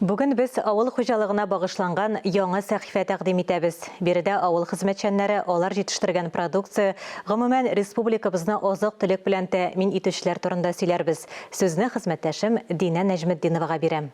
Бүген без авыл хуҗалыгына багышланган яңа сәхифә тәкъдим итәбез. Биредә авыл хезмәтчәннәре, алар җитештергән продукция, гомумән, республикабызны азык-төлек белән тәэмин итүчеләр турында сөйләрбез. Сүзне хезмәттәшем Динә Нәҗметдиновага бирәм.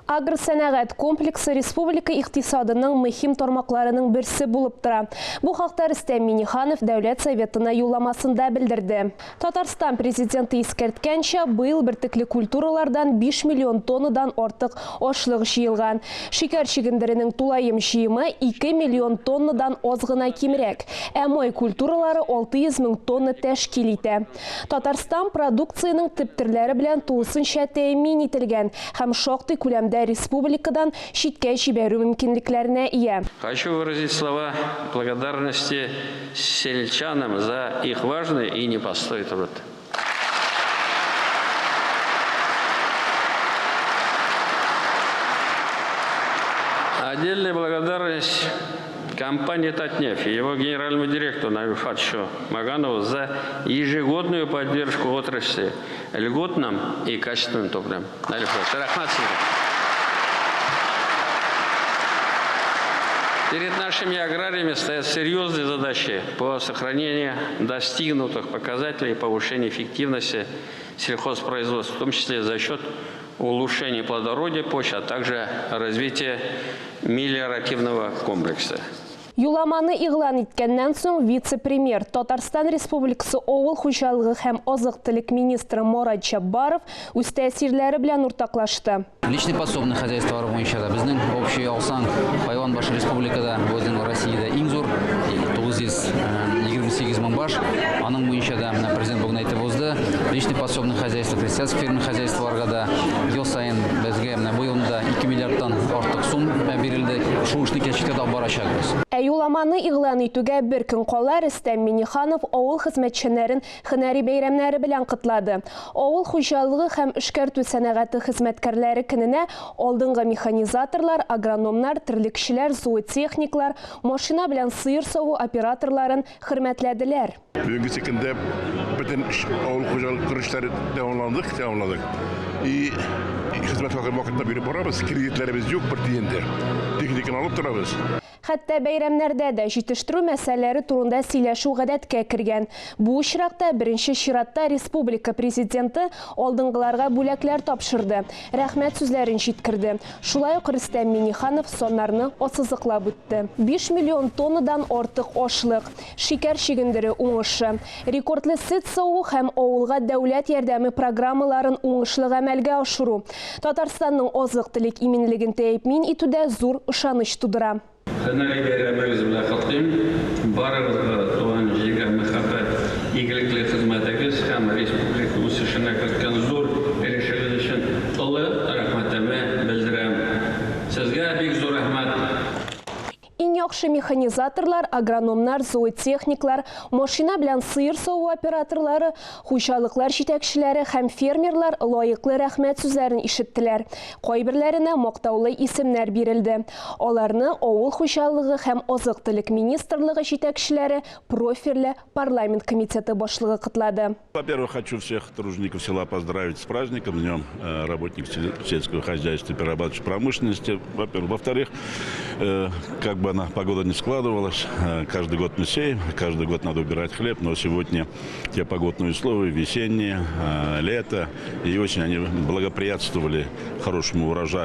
Агросәнәгать комплексы республика икътисадының мөһим тармакларының берсе булып тора. Бу хакта Рөстәм Миңнеханов Дәүләт Советына юлламасында белдерде. Татарстан Президенты искәрткәнчә, быел бөртекле культуралардан 5 миллион тоннадан артык ашлык җыелган. Шикәр чөгендеренең тулаем җыемы 2 миллион тоннадан аз гына кимрәк, ә май культуралары 600 мең тонна тәшкил итә. Татарстан продукциянең төп төрләре белән тулысынча тәэмин ителгән һәм шактый күләмдә республикадан читкә җибәрү мөмкинлекләренә ия. Хочу выразить слова благодарности сельчанам за их важный и непростой труд. Отдельная благодарность компании «Татнефть» и его генеральному директору Наилю Фатовичу Маганову за ежегодную поддержку отрасли льготным и качественным топливом. Наиль Фатович, рәхмәт сезгә. Перед нашими аграриями стоят серьезные задачи по сохранению достигнутых показателей и повышению эффективности сельхозпроизводства, в том числе за счет улучшения плодородия почв, а также развития мелиоративного комплекса. Юлламаны игълан иткәннән соң вице-премьер, Татарстан Республикасы авыл хуҗалыгы һәм азык-төлек министры Марат Җәббаров үз тәэсирләре белән уртаклашты. Личный подсобный хозяйстволар буенча да безнең общий алсаң, хайван башы республикада, безнең Россиядә иң зур, 928 мең баш. Аның буенча да менә президент бүген әйтеп узды, личный подсобный хозяйство, крестьянский фермер хозяйстволарга да ел саен безгә менә бу елны да 2 миллиардтан артык сум бирелде. Шул эшне киләчәктә дә алып барачакбыз. Ә юлламаны игълан итүгә бер көн кала Рөстәм Миңнеханов авыл хезмәтчәннәрен һөнәри бәйрәмнәре белән котлады. Авыл хуҗалыгы һәм эшкәртү сәнәгате хезмәткәрләре көненә алдынгы механизаторлар, агрономнар, терлекчеләр, зоотехниклар, машина белән сыер саву операторларын хөрмәтләделәр. Бүгенге көндә бөтен авыл хуҗалык эшләре дәвамландык, тәмамладык. И хезмәт хакын вакытында биреп барабыз, кредитларыбыз юк бер тиен дә. Техниканы алып торабыз. Хәтта бәйрәмнәрдә дә җитештерү мәсьәләләре турында сөйләшү гадәткә кергән. Бу очракта беренче чиратта республика президенты алдынгыларга бүләкләр тапшырды, рәхмәт сүзләрен җиткерде. Шулай ук Рөстәм Миңнеханов саннарны ассызыклап үтте. 5 миллион тоннадан артык ашлык, шикәр чөгендере уңышы, рекордлы сөт саву һәм авылга дәүләт ярдәме программаларын уңышлы гамәлгә ашыру Татарстанның азык-төлек иминлеген тәэмин итүдә зур ышаныч тудыра. Һөнәри бәйрәмегез белән котлыйм. Барыгызга да туган җиргә мәхәббәт, игелекле хезмәтегез һәм республика үсешенә керткән зур өлешегез өчен олы рәхмәтемне белдерәм. Сезгә бик зур рәхмәт! Иң яхшы механизаторлар, агрономнар, зоотехниклар, машина белән сыер саву операторлары, хуҗалыклар җитәкчеләре һәм фермерлар лаеклы рәхмәт сүзләрен ишеттеләр. Кайберләренә мактаулы исемнәр бирелде. Аларны Авыл хуҗалыгы һәм азык-төлек министрлыгы җитәкчеләре, профильле парламент комитеты башлыгы котлады. Во-первых, хочу всех тружеников села поздравить с праздником, Днем работников сельского хозяйства и перерабатывающей промышленности. Во-первых. Во-вторых, как бы она погода ни складывалась, каждый год мы сеем, каждый год надо убирать хлеб, но сегодня те погодные условия, весенние, лето и осень, они благоприятствовали хорошему урожаю.